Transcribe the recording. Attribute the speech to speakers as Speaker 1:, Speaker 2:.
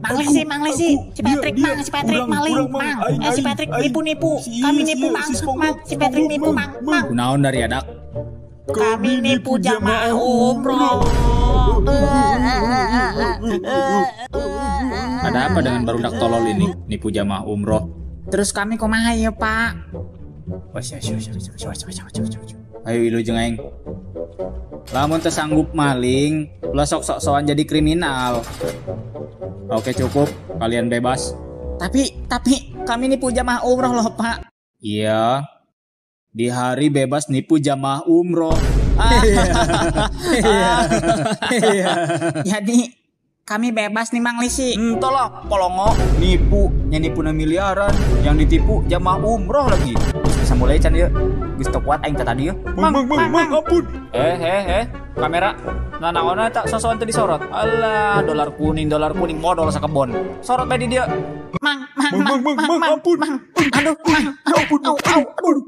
Speaker 1: Mang Lisi, Mang Lisi, si Patrick,
Speaker 2: Dia,
Speaker 1: Mang, si Patrick
Speaker 2: kurang,
Speaker 1: maling,
Speaker 2: kurang, Mang.
Speaker 1: Mang.
Speaker 2: Aing,
Speaker 1: Eh, si
Speaker 2: aing,
Speaker 1: Patrick
Speaker 2: aing.
Speaker 1: nipu-nipu.
Speaker 2: Si,
Speaker 1: Kami
Speaker 2: si,
Speaker 1: nipu,
Speaker 2: si,
Speaker 1: Mang,
Speaker 2: si SpongeBob,
Speaker 1: Mang. Si Patrick
Speaker 2: SpongeBob,
Speaker 1: nipu, Mang,
Speaker 2: Mang.
Speaker 1: Mang.
Speaker 3: Kunaon dari adak?
Speaker 1: Kami nipu jamaah umroh.
Speaker 3: Ada apa dengan barudak tolol ini? Nipu jamaah umroh.
Speaker 1: Terus kami kumaha ya, Pak?
Speaker 3: Ayo ilu jeung aing. Lamun teu sanggup maling, ulah sok sok-sokan jadi kriminal. Oke cukup, kalian bebas.
Speaker 1: Tapi kami nipu jamaah umroh loh, Pak.
Speaker 3: Iya. Di hari bebas nipu jamaah umroh.
Speaker 1: Jadi kami bebas nih, Mang Lisi.
Speaker 3: Entah lah, polongo nipu, nya nipu na miliaran, yang ditipu jamaah umroh lagi. Geus bisa mulai can ieu. Geus teu kuat aing teh tadi yeuh.
Speaker 2: Mang, mang, mang, mang, ampun.
Speaker 3: Kamera. Nah, naon eta sosokan teu disorot. Alah, dolar kuning modal sakebon. Sorot bae di dieu.
Speaker 1: Mang, mang,
Speaker 2: Mang,
Speaker 1: mang,
Speaker 2: mang, mang, mang, ampun.
Speaker 1: Mang. Aduh, Mang.
Speaker 2: Ampun,
Speaker 1: Au, au, aduh.